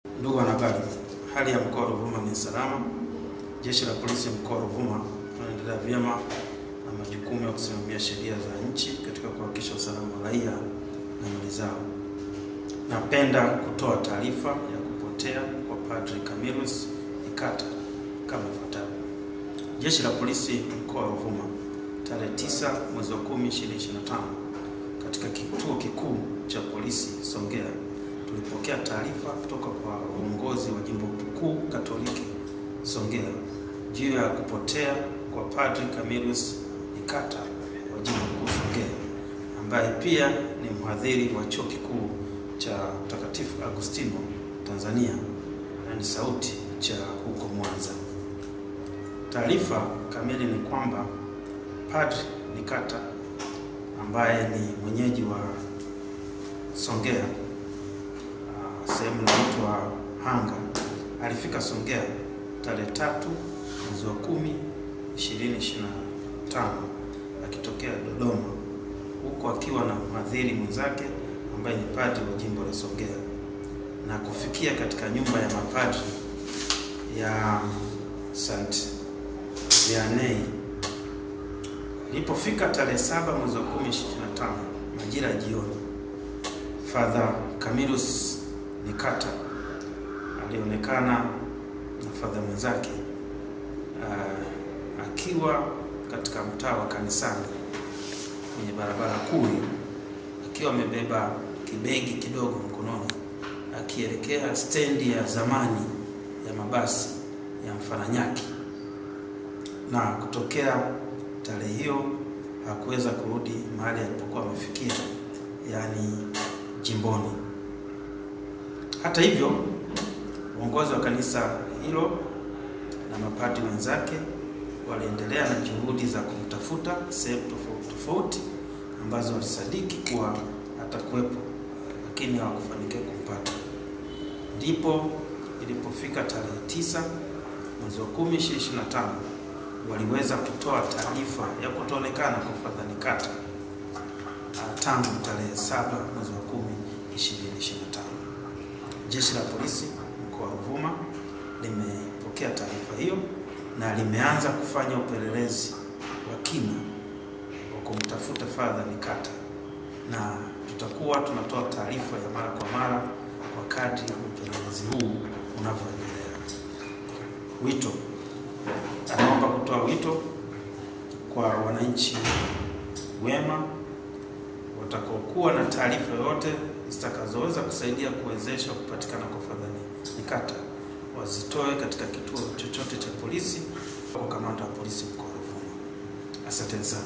Ndugu wanahabari, hali ya mkoa wa Ruvuma ni salama. Jeshi la Polisi mkoa wa Ruvuma tunaendelea vyema na majukumu ya kusimamia sheria za nchi katika kuhakikisha usalama wa raia na mali zao. Napenda kutoa taarifa ya kupotea kwa Padri Camillus Nikata kama ifuatavyo. Jeshi la Polisi mkoa wa Ruvuma tarehe 9 mwezi wa 10 2025 katika kituo kikuu cha polisi Songea tulipokea taarifa kutoka kwa uongozi wa Jimbo Kuu Katoliki Songea juu ya kupotea kwa Padri Camillus Nikata wa Jimbo Kuu Songea, ambaye pia ni mhadhiri wa Chuo Kikuu cha Mtakatifu Agustino Tanzania, yaani SAUTI cha huko Mwanza. Taarifa kamili ni kwamba Padri Nikata ambaye ni mwenyeji wa Songea, sehemu inaitwa Hanga, alifika Songea tarehe 3 mwezi wa 10 2025 akitokea Dodoma, huku akiwa na mhadhiri mwenzake ambaye ni padri wa jimbo la Songea, na kufikia katika nyumba ya mapadri ya St. Vianney. Ilipofika tarehe 7 mwezi wa 10 2025 majira ya jioni, Father Camillus Nikata alionekana na father mwenzake akiwa katika mtaa wa kanisani kwenye barabara kuu, akiwa amebeba kibegi kidogo mkononi, akielekea stendi ya zamani ya mabasi ya Mfaranyaki, na kutokea tarehe hiyo hakuweza kurudi mahali alipokuwa amefikia, yani jimboni. Hata hivyo, uongozi wa kanisa hilo na mapadri wenzake waliendelea na juhudi za kumtafuta sehemu tofauti tofauti ambazo walisadiki kuwa atakuwepo, lakini hawakufanikiwa kumpata. Ndipo ilipofika tarehe 9 mwezi wa 10 2025 waliweza kutoa taarifa ya kutoonekana kwa Father Nikata tangu tarehe 7 mwezi wa 10 2025. Jeshi la Polisi mkoa wa Ruvuma limepokea taarifa hiyo na limeanza kufanya upelelezi wa kina wa kumtafuta Father Nikata, na tutakuwa tunatoa taarifa ya mara kwa mara kwa kadri upelelezi huu unavyoendelea. Wito, anaomba kutoa wito kwa wananchi wema watakaokuwa na taarifa yoyote zitakazoweza kusaidia kuwezesha kupatikana kwa Father Nikata wazitoe katika kituo chochote cha polisi kwa kamanda wa polisi mkoa wa Ruvuma. Asante sana.